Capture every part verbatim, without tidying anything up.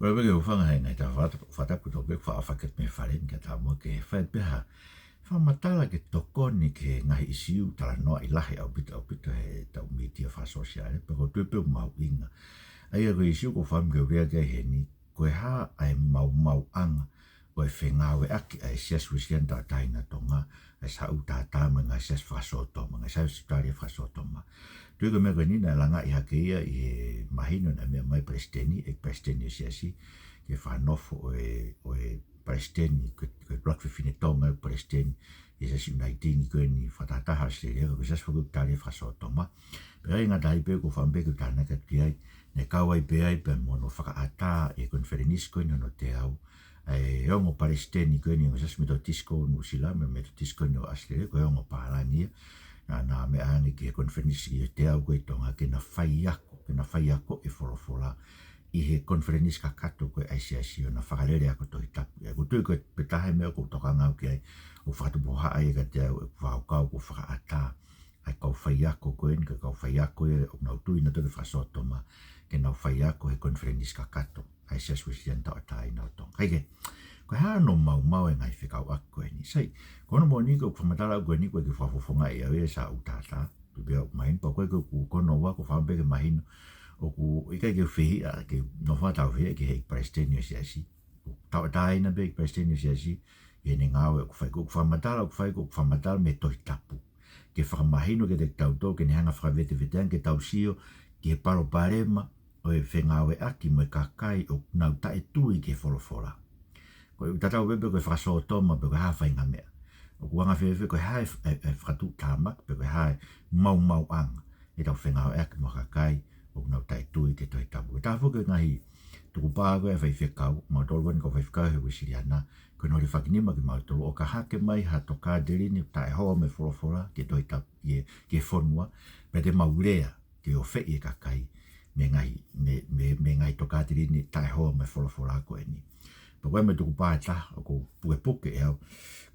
Ko e peke ufanga he ngaahi taha fata-, fata kuto pe fa-, fakatu mei fale ni ka ta mo ke fai pe ha fakamatala ke tokoni ki he ngaahi ʻīsiu talanoaʻi lahi ʻaupito ʻaupito he tau mītia fakasōsiale, pe ko e tui pe mahuʻinga. ʻA ia ko e ʻīsiu ʻoku ou fakaʻamu ke u lea ki ai heni, ko e hā ʻa e maumauʻanga ʻo e fengāueʻaki ʻa e Siasi Uēsiliana Tauʻatāina ʻo Tonga, ʻa e Saʻu Taha Taha mo e ngaahi siasi fakasōtoma, ngaahi siasi Australia fakasōtoma. Tui ko e meʻa ko eni naʻe langaʻi hake ia ʻi he mahino naʻe meʻa mai Palesiteni, ʻEiki Palesiteni ʻo e Siasi, ki he fakanofo ʻo e, ʻo e Palesiteni, ko e, ko e ʻuluaki fefine Tonga ʻo e Palesiteni ʻi he Siasi ʻUnaitingi ko eni fakatahataha ʻAositelēlia, ko e siasi foki Australia fakasōtoma. Pea ʻikai ngata ai pē, ʻoku ou fakaʻamu pē ke u tānaki atu ki ai, naʻe kau ai pē ia pea mo hono fakaʻatā ʻi he konifelenisi ko eni hono teau, ʻa e ongo Palesiteni ko eni ʻo e ongo siasi Metotisi ko Nuʻusila mo e Metotisi ko eni ʻo ʻAositelēlia, ko e ongo pālangi ia, naʻa na meʻa ange ki he konifelenisi ʻi he teau ko ē ʻi Tonga ke na faiako, ke na faiako e folofola ʻi he konifelenisi kakato ko ē ʻa e Siasi ʻo na fakalele ako Tohi Tapu. ʻOku ou tui ko e pē taha e meʻa ʻoku ou tokanga au ki ai, ʻoku fakatupu hohaʻa ia kiate au ʻeku fakakaukau ʻoku fakaʻatā ʻa e kau faiako ko eni, ko e kau faiako ia ʻoku nau tui nautolu ki he fakasōtoma, ke nau faiako he konifelenisi kakato ʻa e Siasi Uēsiliana Tauʻatāina ʻo Tonga. Kae kehe, ko e hā hono maumau e ngaahi fekauʻaki ko eni? Sai, ko hono moʻoni ko ʻeku fakamatala ko eni ʻoku ʻikai ke u fakafofongaʻi au ia ʻe Saʻu Taha Taha, tui pē au mai, pea ko e ke u kono ua ʻoku ou fakaʻamu pē ke mahino, ʻoku ʻikai ke u fehiʻa, ke u nofo ʻo tau fehiʻa ki he ʻEiki Palesiteni ʻo e Siasi, tauʻatāina pē ʻEiki Palesiteni ʻo e Siasi, ʻi heʻene ngāue ʻoku fai, ko ʻeku fakamatala ʻoku fai, ko ʻeku fakamatala mei he Tohi Tapu. Ke fakamahino kiate kitautolu, ke ne hanga fakaveteveteange ke tau sio ki he palopalema ʻo e fengāueʻaki mo e kakai ʻoku nau taʻetui ki he folofola. Ko e tatau pē pe ko e fakasōtoma pe ko e hā faʻahinga meʻa. ʻOku anga fēfē, ko e hā e, e, e fakatuʻutāmaki pe ko e hā e maumauʻanga ʻetau fengāueʻaki mo e kakai ʻoku nau taʻetui ki he Tohi Tapu. Ko e taha foki e ngaahi tukupā ko ē ʻa e faifekau, mautolu ko eni kau faifekau he Uēsiliana, ko hono hilifakinima kimautolu ʻo ka hake mai ha tokāteline taʻehoa mo e folofola ki he Tohi Tapu, ki he, ki he fonua, pea te mau lea ke ofeʻi e kakai mei he ngaahi, mei, mei, mei he ngaahi tokāteline taʻehoa mo e folofola ko eni. Pea ko e meʻa tukupā ʻe taha ʻoku ou pukepuke ʻe au,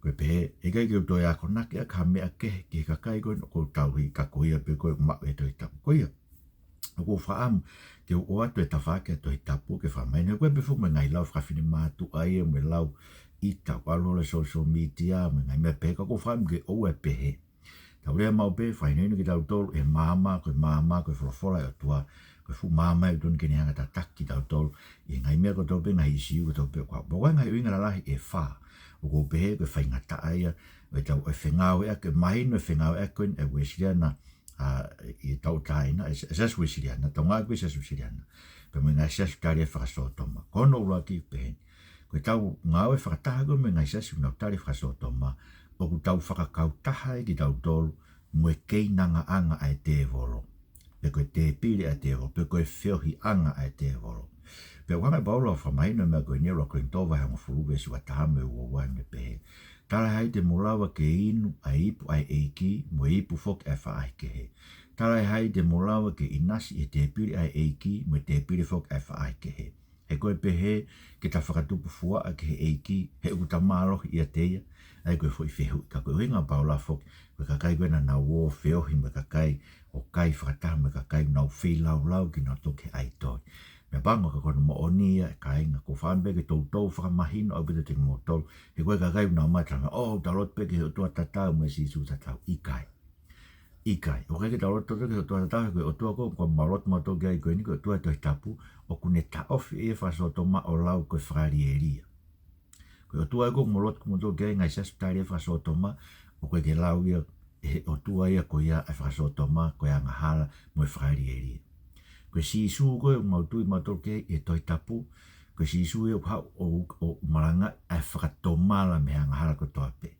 ko e pehē, ʻe ʻikai ke u toe akonaki ʻaki ha meʻa kehe ki he kakai ko eni ʻoku ou tauhi, ka ko ia pē ko ē ʻoku maʻu ʻe he Tohi Tapu. Ko ia, ʻoku ou fakaʻamu ke u ʻoatu e tafaʻaki ʻa e Tohi Tapu ke fakamahino, ko e pē foki mo e ngaahi lau fakafinemātuʻa ia mo e lau ʻita ʻoku ʻalu holo he social media mo e ngaahi meʻa pehē, ka ʻoku ou fakaʻamu ke ʻoua ʻe pehē. Tau lea maʻu pē, fakahinohino kitautolu ʻe he maama, ko e maama, ko e folofola ʻa e ʻOtua, ko e fuʻu maama ia ʻoku totonu ke ne hanga ʻo tataki kitautolu ʻi he ngaahi meʻa kotoa pē, ngaahi ʻīsiu kotoa pē ʻoku hoko. Pea ko e ngaahi ʻuhinga lalahi ʻe fā ʻoku ou pehē ko e faingataʻa ia ʻo ʻetau, ʻo e fengāueʻaki, mahino e fengāueʻaki ko eni ʻa e Uēsiliana, ʻa, ʻi he Tauʻatāina, ʻa e, ʻa e Siasi Uēsiliana, Tonga ko e Siasi Uēsiliana, pea mo e ngaahi siasi Australia fakasōtoma. Ko hono ʻuluaki pehē ni, ko ʻetau ngāue fakataha ko ē mo e ngaahi siasi ʻoku nau tali fakasōtoma, ʻoku tau fakakautaha ai kitautolu mo e keinangaʻanga ʻa e tēvolo, pe ko e tēpile ʻa e tēvolo, pe ko e feohiʻanga ʻa e tēvolo. Pea ʻoku hanga ʻe Paula ʻo fakamahino e meʻa ko eni ʻi he ʻuluaki Kolinitō vahe hongofulu veesi ua taha mo e ua ua, ʻo ne pehē, Tala ʻe hai te mou lava ke inu ʻa e ipu ʻa e ʻEiki, mo e ipu foki ʻa e faʻahikehe? Tala ʻe hai te mou lava ke ʻinasi ʻi he tēpile ʻa e ʻEiki, mo e tēpile foki ʻa e faʻahikehe? He ko e pehē ke ta fakatupu fuaʻa ki he ʻEiki, he ʻoku ta mālohi ʻiate ia? ʻA ia ko e foʻi fehuʻi. Ka ko e ʻuhinga ʻa Paula foki, ko e kakai ko ē naʻa nau ō ʻo feohi mo e kakai ʻo kai fakataha mo e kakai ʻoku nau feilaulau kinautolu ki he ʻaitoli. Meʻapango ka ko hono moʻoni ia, kāinga, ʻoku ou fakaʻamu pē ke toutou fakamahino ʻaupito kiate kimoutolu, he ko e kakai ʻoku nau ō mai ʻo talamai, ʻoku tau lotu pē ki he ʻOtua tatau mo e Sīsū tatau. ʻIkai. ʻIkai. ʻOku ʻikai ke tau lotu ki he ʻOtua tatau, he ko e ʻOtua ko ē ʻoku mau lotu mautolu ki ai ko eni, ko e ʻOtua ʻo e Tohi Tapu, ʻoku ne taʻofi ʻe ia e fakasōtoma ʻo lau ko e fakalielia. Ko e ʻOtua ia ko ē ʻoku mau lotu mautolu ki ai, ngaahi siasi Australia fakasōtoma, ʻoku ʻikai ke lau ia ʻe he ʻOtua ia ko ia ʻa e fakasōtoma ko e angahala mo e fakalielia. Ko e Sīsū ko ē ʻoku mau tui mautolu ki ai ʻi he Tohi Tapu, ko e Sīsū ia ʻoku haʻu ʻo, ʻo malangaʻi ʻa e fakatomala mei he angahala kotoa pē.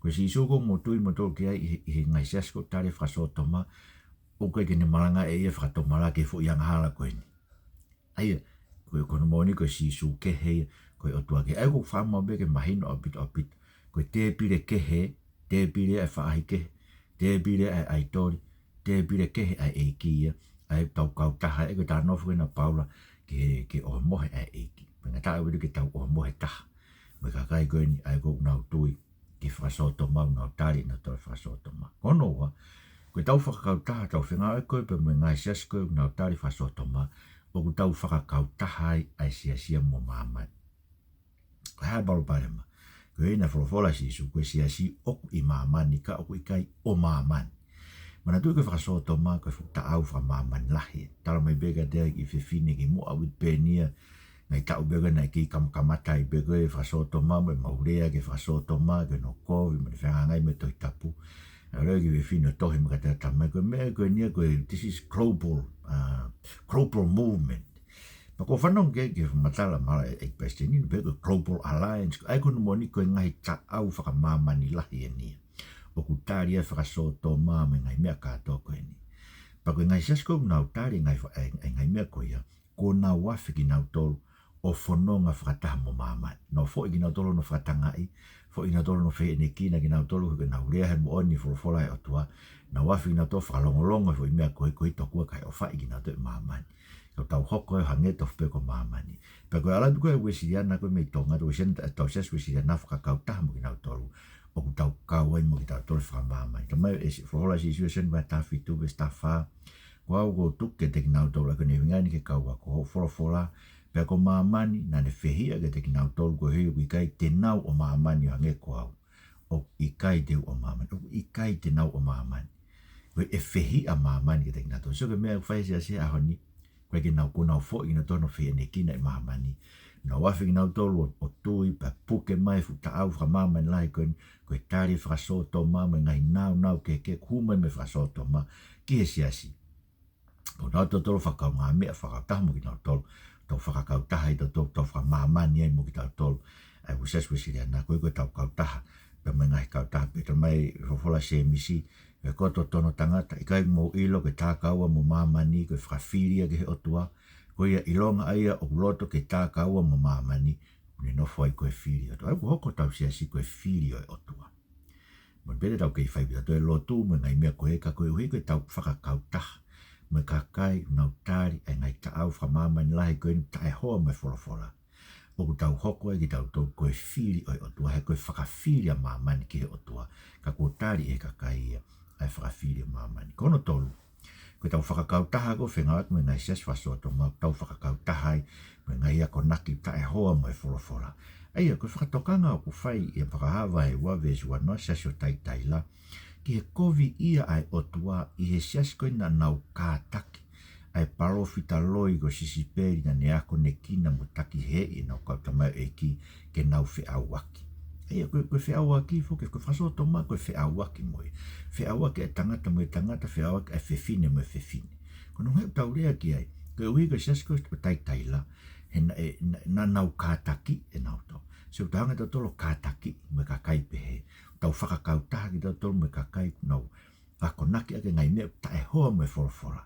Ko e Sīsū ko ē ʻoku mau tui mautolu ki ai ʻi he, ʻi he ngaahi siasi ko ē Australia fakasōtoma, ʻoku ʻikai ke ne malangaʻi ʻe ia e fakatomala ki he foʻi angahala ko eni. ʻA ia, ko e, ko hono moʻoni ko e Sīsū kehe ia, ko e ʻOtua kehe. ʻA ia ʻoku ou fakaʻamu pē ke mahino ʻaupito ʻaupito. Ko e tēpile kehe, tēpile ʻa e faʻahikehe, tēpile ʻa e ʻaitoli, tēpile kehe ʻa e ʻEiki ia, ʻa ia ʻoku tau kautaha, ʻa ia ko e talanoa foki eni ʻa Paula ki he, ki he ʻohomohe ʻa e ʻEiki. Faingataʻa ʻaupito ke tau ʻohomohe taha mo e kakai ko eni ʻa ia ʻoku nau tui ki he fakasōtoma, ʻoku nau tali ʻenautolu e fakasōtoma. Ko hono ua, ko ʻetau fakakautaha, ʻetau fengāueʻaki ko ē pea mo e ngaahi siasi ko ē ʻoku nau tali fakasōtoma, ʻoku tau fakakautaha ai ʻa e siasi ia mo māmani. Ko e hā e palopalema? Ko e ʻuhinga naʻe folofola ʻa Sīsū, ko e siasi ʻoku ʻi māmani ka ʻoku ʻikai ʻo māmani. Manatuʻi ko e fakasōtoma ko e fuʻu taʻau fakamāmani lahi. Talamai pē kiate au ʻe he kiʻi fefine ki muʻa ʻi Peniā, ngaahi taʻu pē ko ē naʻe kei kamakamata ai pē ko e fakasōtoma mo ʻemau lea ki he fakasōtoma, ki hono kovi mo ʻene fehangahangai mo e Tohi Tapu. ʻA e lea ki he fefine ʻo tohi mai kiate au, talamai ko e meʻa ko eni ia ko e, this is global, uh, global movement. Pea ʻoku ou fanongo ki he, ki he fakamatala mai ʻa e, ʻa e palesiteni, pea ko e Global Alliance, ʻa ia ko hono moʻoni ko e ngaahi taʻau fakamāmani lahi eni ia. ʻOku tali ʻa e fakasōtoma mo e ngaahi meʻa kātoa ko eni. Pea ko e ngaahi siasi ko ē ʻoku nau tali e ngaahi fa-, e, e ngaahi meʻa ko ia, kuo nau afe kinautolu ʻo fononga fakataha mo māmani. Nau foʻi kinautolu hono fakatangaʻi, foʻi kinautolu hono fehiʻanekina kinautolu, he ko ʻenau lea he moʻoni e folofola ʻa e ʻOtua, nau afe kinautolu ʻo fakalongolongo e foʻi meʻa ko ē, ko e tokua kae ʻofaʻi kinautolu ʻe māmani. Ka tau hoko ʻo hangē tofu pē ko māmani. Pea ko e ʻalu atu ko ē ʻa e Uēsiliana ko ē mei Tonga, ʻa e Uēsiliana, ʻa e tau siasi Uēsiliana fakakautaha mo kinautolu, ʻoku tau kau ai mo kitautolu fakamāmani. Talamai ʻe Sī-, folofola ʻa Sīsū ʻia Sione vahe taha fitu veesi taha fā, ko au ʻoku ou tuku kiate kinautolu, ʻa ia ko hono ʻuhinga eni ki he kau ako, hoʻo folofola, pea ko māmani, naʻa ne fehiʻa kiate kinautolu, koeʻuhi ʻoku ʻikai te nau ʻo māmani ʻo hangē ko au. ʻOku ʻikai te u ʻo māmani, ʻoku ʻikai te nau ʻo māmani. Ko e fehiʻa māmani kiate kinautolu. So ko e meʻa ʻoku fai ʻe he siasi he ʻaho ni, ko e ke nau, kuo nau foʻi kinautolu hono fehiʻanekina ʻe māmani. Nau afe kinautolu ʻo, ʻo tui pea puke mai e fuʻu taʻau fakamāmani lahi ko eni, ko e tali e fakasōtoma mo e ngaahi nāunau kehekehe ʻoku hū mai mei he fakasōtoma ki he siasi. Ko kitautolu fakakaungāmeʻa fakataha mo kinautolu, tau fakakautaha ai kitautolu, tau fakamāmani ai mo kitautolu, ʻa e Uēsiliana, ko e, ko e tau kautaha pē mo e ngaahi kautaha pē. Talamai ʻe he folofola ʻa Sēmisi, ʻE kotoa hono tangata, ʻikai mou ʻilo ko e tākaua mo māmani ko e fakafili ia ki he ʻOtua? Ko ia ʻilonga ʻa ia ʻoku loto ke tākaua mo māmani, ʻoku ne nofo ai ko e fili ʻo e ʻOtua. ʻA ia ʻoku hoko hotau siasi ko e fili ʻo e ʻOtua. Moʻoni pē te tau kei fai pē ʻa e lotu mo e ngaahi meʻa ko ē, ka koeʻuhi ko ʻetau fakakautaha mo e kakai ʻoku nau tali ʻa e ngaahi taʻau fakamāmani lahi ko eni taʻehoa mo e folofola, ʻoku tau hoko ai kitautolu ko e fili ʻo e ʻOtua, he ko e fakafili ʻa māmani ki he ʻOtua, ka kuo tali ʻe he kakai ia ʻa e fakafili ʻa māmani. Ko hono tolu, ko ʻetau fakakautaha ko e fengāueʻaki mo e ngaahi siasi fakasōtoma, ʻoku tau fakakautaha ai mo e ngaahi akonaki taʻehoa mo e folofola. ʻA ia, ko e fakatokanga ʻoku fai ʻi he Fakahā vahe ua veesi uanoa, siasi ʻo Taitaila, ki he koviʻia ʻa e ʻOtua ʻi he siasi ko ē naʻa nau kātaki ʻa e palōfita loi ko Sisipeli naʻa ne akonekina mo takihēʻi ʻenau kau tamaioʻeiki ke nau feʻauaki. ʻA ia, ko e, ko e feʻauaki foki, ko e fakasōtoma ko e feʻauaki mo e, feʻauaki ʻa e tangata mo e tangata, feʻauaki ʻa e fefine mo e fefine. Ko hono ʻuhinga ʻoku tau lea ki ai, koeʻuhi ko e siasi ko ē ʻo Taitaila, he naʻe, na-, naʻa nau kātakiʻi ʻenau tau. So ʻoku tau hanga ʻe tautolu ʻo kātakiʻi mo e kakai pehē. Tau fakakautaha kitautolu mo e kakai ʻoku nau akonaki ʻaki e ngaahi meʻa taʻehoa mo e folofola.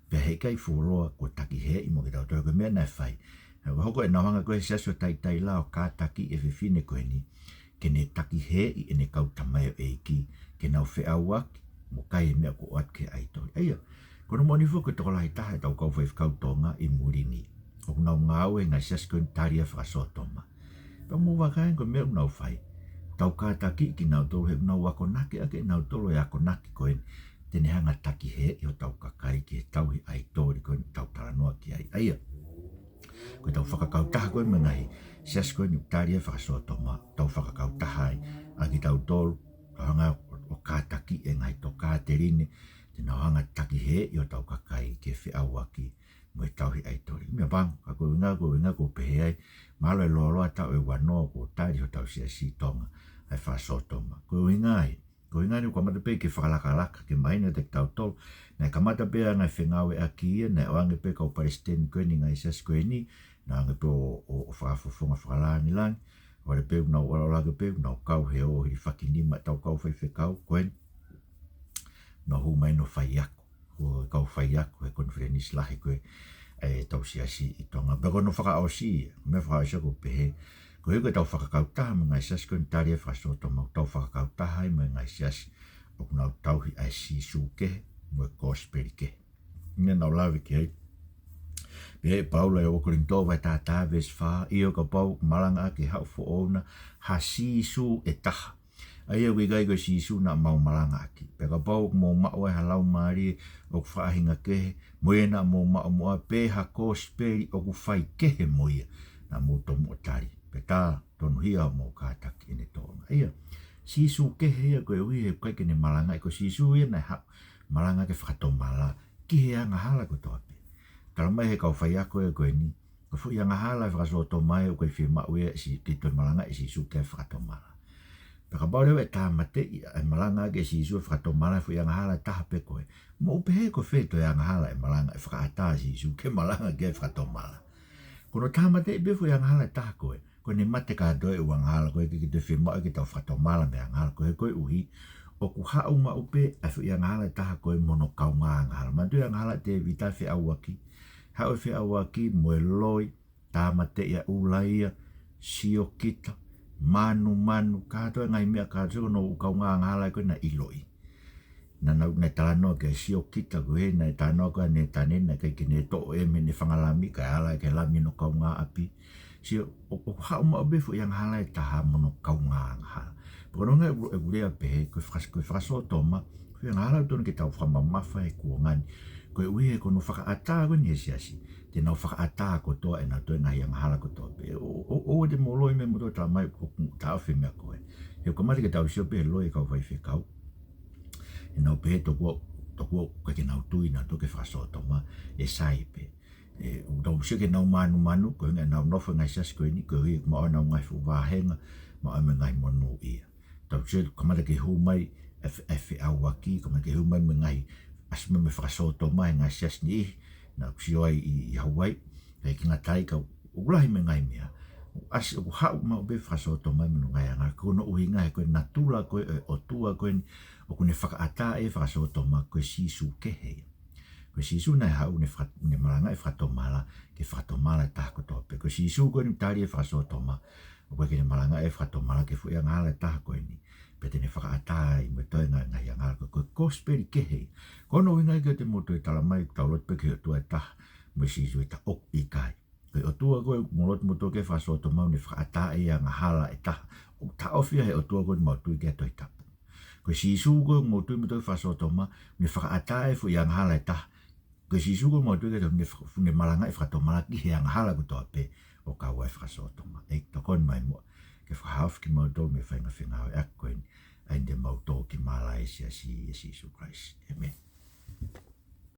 Pea heʻikai fuoloa kuo takihēʻi mo kitautolu, ko e meʻa naʻe fai. He ʻoku hoko ʻenau hanga ko ē he siasi ʻo Taitaila ʻo kātakiʻi e fefine ko eni ke ne takihēʻi ʻene kau tamaioʻeiki ke nau feʻauaki mo kai e meʻa kuo ʻoatu ki he ʻaitoli. ʻA ia, ko hono moʻoni foki ko e tokolahi taha ʻetau kau faifekau Tonga ʻi muli ni ʻoku nau ngāue he ngaahi siasi ko eni tali ʻa e fakasōtoma. Pea mou vakai ange ko e meʻa ʻoku nau fai. Tau kātakiʻi kinautolu he ʻoku nau akonaki ʻaki ʻe nautolu e akonaki ko eni te ne hanga ʻo takihēʻi hotau kakai ki he tauhi ʻaitoli ko eni ʻoku tau talanoa ki ai. ʻA ia, ko ʻetau fakakautaha ko ē mo e ngaahi siasi ko eni ʻoku tali ʻa e fakasōtoma, tau fakakautaha ai ʻa kitautolu, tau hanga ʻo, ʻo kātakiʻi e ngaahi tokāteline te nau hanga ʻo takihēʻi hotau kakai ki he feʻauaki mo e tauhi ʻaitoli. Meʻapango, ka ko e ʻuhinga, ko e ʻuhinga ʻoku ou pehē ai, mahalo ʻe lōloa taʻu ʻe uanoa kuo tali ʻe hotau siasi ʻi Tonga ʻa e fakasōtoma. Ko e ʻuhinga ia, ko e ʻuhinga ia ʻoku kamata pē ke fakalakalaka, ke mahino kiate kitautolu naʻe kamata pē ʻa e ngaahi fengāueʻaki ia, naʻe ʻoange pē kau palesiteni ko eni ngaahi siasi ko eni, naʻe ʻoange pē ʻo, ʻo, ʻo fakafofonga fakalāngilangi, ʻoku ʻi ai pē ʻoku nau ʻalu ʻo laka pē, ʻoku nau kau he ʻaho hilifakinima ʻetau kau faifekau ko eni, nau hū mai ʻo faiako, ko e kau faiako he konifelenisi lahi ko ē ʻa ʻetau siasi ʻi Tonga. Pea ko hono fakaʻosi, meʻa fakaʻosi ʻoku ou pehē, koeʻuhi ko ʻetau fakakautaha mo e ngaahi siasi ko eni tali ʻa e fakasōtoma, tau fakakautaha ai mo e ngaahi siasi ʻoku nau tauhi ʻa e Sīsū kehe mo e kosipeli kehe. Meʻa naʻa ku lave ki ai. Pehē ʻe Paula ʻi he ua Kolinitō vahe taha taha veesi fā, ʻio kapau ʻoku malanga ʻaki ʻe haʻo foʻou na ha Sīsū ʻe taha, ʻA ia ʻoku ʻikai ko e Sīsū naʻa mau malangaʻaki. Pea kapau ʻoku mou maʻu ai ha laumālie ʻoku faʻahinga kehe, mo ia naʻa mou maʻu muʻa, pe ha kosipeli ʻoku faikehe mo ia, naʻa mou tomuʻa tali, pea tā tonuhia hoʻomou kātaki ʻene tōʻonga. ʻA ia, Sīsū kehe ia koeʻuhi he ʻoku ʻikai ke ne malangaʻi, ko Sīsū ia naʻe haʻu malanga ke fakatomala ki he angahala kotoa pē. Talamai he kau faiako ia ko eni, ko e foʻi angahala ʻo e fakasōtoma ʻoku ʻikai fiemaʻu ia ʻe Sī-, ke toe malangaʻi ʻe Sīsū ki ai e fakatomala. Pea kapau leva ʻe tāmateʻi ʻa e malangaʻaki ʻe Sīsū e fakatomala ʻi he foʻi angahala ʻe taha pē ko ē, mou pehē ko fē toe angahala ʻe malanga, ʻe fakaʻatā ʻe Sīsū ke malanga ki ai e fakatomala? Ko hono tāmateʻi pē foʻi angahala ʻe taha ko ē, ko ʻene mate kātoa e ʻū angahala ko ē, ʻikai ke toe fiemaʻu ke tau fakatomala mei he angahala ko ē, koeʻuhi ʻoku haʻu maʻu pē ʻa e foʻi angahala ʻe taha ko ē mo hono kaungā angahala. Manatuʻi e angahala ʻa Tēvita, feʻauaki. Haʻu e feʻauaki mo e loi, tāmateʻi ʻa ʻUlaia, siokita, manumanu, kātoa e ngaahi meʻa kātoa, ko hono ʻū kaungā angahala ko ē naʻe ʻiloʻi. Naʻa nau, naʻe talanoa ki ai e siokita ko ē, naʻe talanoa ki ai ʻene tane, naʻe ʻikai ke ne toʻo ʻe ia mei heʻene fanga lami, kae ala ki he lami hono kaungāʻapi. Sio, ʻo, ʻoku haʻu maʻu pē foʻi angahala ʻe taha mo hono kaungā angahala. Pea ko hono ʻuhinga ʻeku, ʻeku lea pehē, ko e fakas-, ko e fakasōtoma, ko e angahala ʻoku totonu ke tau fakamamafa he kuonga ni, koeʻuhi he ko hono fakaʻatā ko eni ʻe he siasi, te nau fakaʻatā kotoa ʻenau toe ngaahi angahala kotoa pē. ʻO, ʻo, ʻoua te mou loi mai moutolu, talamai ʻoku taʻofi e meʻa ko ē. He ʻoku kamata ke tau sio pē he loi e kau faifekau, ʻenau pehē tokua, tokua ʻoku ʻikai ke nau tui nautolu ki he fakasōtoma, ʻe sai pē. ʻE, ʻoku tau sio ki heʻenau manumanu, ko e ʻuhinga ʻenau nofo he ngaahi siasi ko eni, koeʻuhi ʻoku maʻu ai ʻenau ngaahi fuʻu vāhenga, maʻu ai mo e ngaahi monūʻia. Tau sio, kamata ke hū mai e fe-, e feʻauaki, kamata ke hū mai mo e ngaahi, ʻasi mai mo e fakasōtoma he ngaahi siasi niʻihi naʻa ku sio ai ʻi, ʻi Hawaii, ʻikai ke ngata ai ka ʻoku lahi mo e ngaahi meʻa. ʻOku ʻasi, ʻoku haʻu maʻu pē e fakasōtoma mo hono ngaahi angahala, ko hono ʻuhinga he ko e natula ko ē ʻo e ʻOtua ko eni ʻoku ne fakaʻatā e fakasōtoma, ko e Sīsū kehe ia. Ko e Sīsū naʻe haʻu ʻo ne faka-, ne malangaʻi e fakatomala ki he fakatomala ʻe taha kotoa pē. Ko e Sīsū ko eni ʻoku tali e fakasōtoma, ʻoku ʻikai ke ne malangaʻi e fakatomala ki he foʻi angahala ʻe taha ko eni, pea te ne fakaʻatā ai mo e toe ngaahi, ngaahi angahala ko ē. Ko e kosipeli kehe ia. Ko hono ʻuhinga ia ke ʻoua te mou toe talamai ʻoku tau lotu pē ki he ʻOtua ʻe taha mo e Sīsū ʻe taha, ʻoku ʻikai. Ko e ʻOtua ko ē ʻoku mou lotu moutolu ki ai he fakasōtoma, ʻoku ne fakaʻatā ʻe ia e angahala ʻe taha. ʻOku taʻofi ia ʻe he ʻOtua ko ē ʻoku mau tui ki ai he Tohi Tapu. Ko e Sīsū ko ē ʻoku mau tui moutolu ki ai he fakasōtoma, ʻoku ne fakaʻatā e foʻi angahala ʻe taha. Ko e Sīsū ko ē ʻoku mau tui ki ai, ʻoku ne faka-, ʻoku ne malangaʻi e fakatomala ki he angahala kotoa pē ʻo kau ai e fakasōtoma. ʻEiki, tokoni mai muʻa ke fakahaofi kimautolu mei he faʻahinga fengāueʻaki ko eni, ʻa ia te mau tō ki māla ʻi he siasi ʻia Sīsū Kalaisi. ʻĒmeni.